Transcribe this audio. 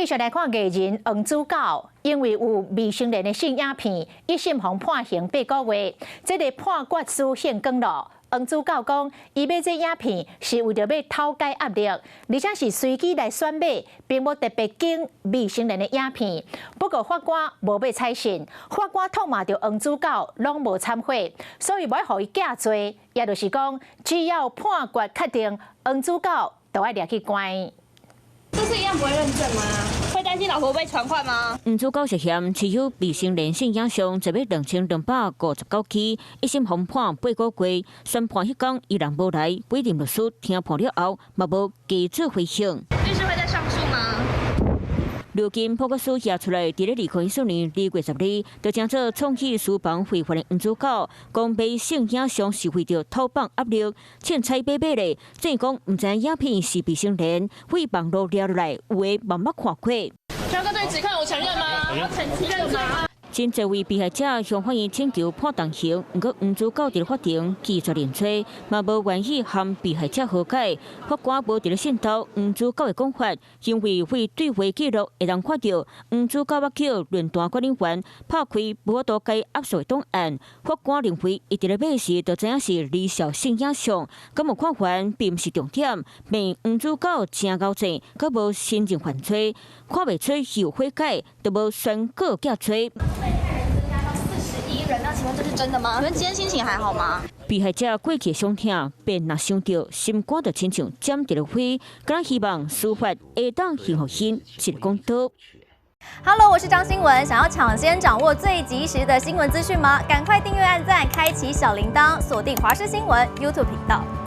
繼續來看藝人黃子佼，因為有未成年的性影片，一審予判刑8個月，這个判決書現光囉。黃子佼講，伊買這影片是為著欲透解壓力，而且是隨機來選買，並無特別揀未成年的影片。不過法官無欲採信，法官痛罵著黃子佼攏無懺悔，所以無愛予伊假罪，也就是講，只要判決確定，黃子佼就愛掠去關。這次一樣不會認證嗎？會擔心老婆被傳喚嗎？黃子佼涉嫌持有未成年性影像，坐欲2259起，一審予判八個月，宣判彼工伊人無來，委任律師聽判了後，嘛無加做回應。律師會再上訴嗎？如今判決書寄出來，佇咧2014年2月12，就稱做創意書房非法的黃子佼，講買性影像是為著透放壓力，凊彩買買咧，等於講毋知影片是未成年，予網路掠落來，有的嘛捌看過。強哥對指控有承認嗎？有承認嗎？真濟位被害者向法院請求判重刑，毋過黃子佼佇法庭拒絕認罪，嘛無願意和被害者和解。法官無佇咧信投黃子佼的講法，因為會對話記錄會當看著黃子佼捌叫論壇管理員拍開無法度解壓縮的檔案。法官認為，伊佇咧買時就知影是兒少性影像，敢有看完並毋是重點。罵黃子佼誠𠢕證，閣無承認犯罪，看袂出伊有悔改，就無宣告假罪。人，那請問這是真的嗎？你們今天心情還好嗎？被害者過去的傷痛，便若想著，心肝就親像點著了火，敢希望司法會當還予𪜶一個公道。 Hello，我是張新聞，想要搶先掌握最及時的新聞資訊嗎？趕快訂閱、按讚、開啟小鈴鐺，鎖定華視新聞 YouTube 頻道。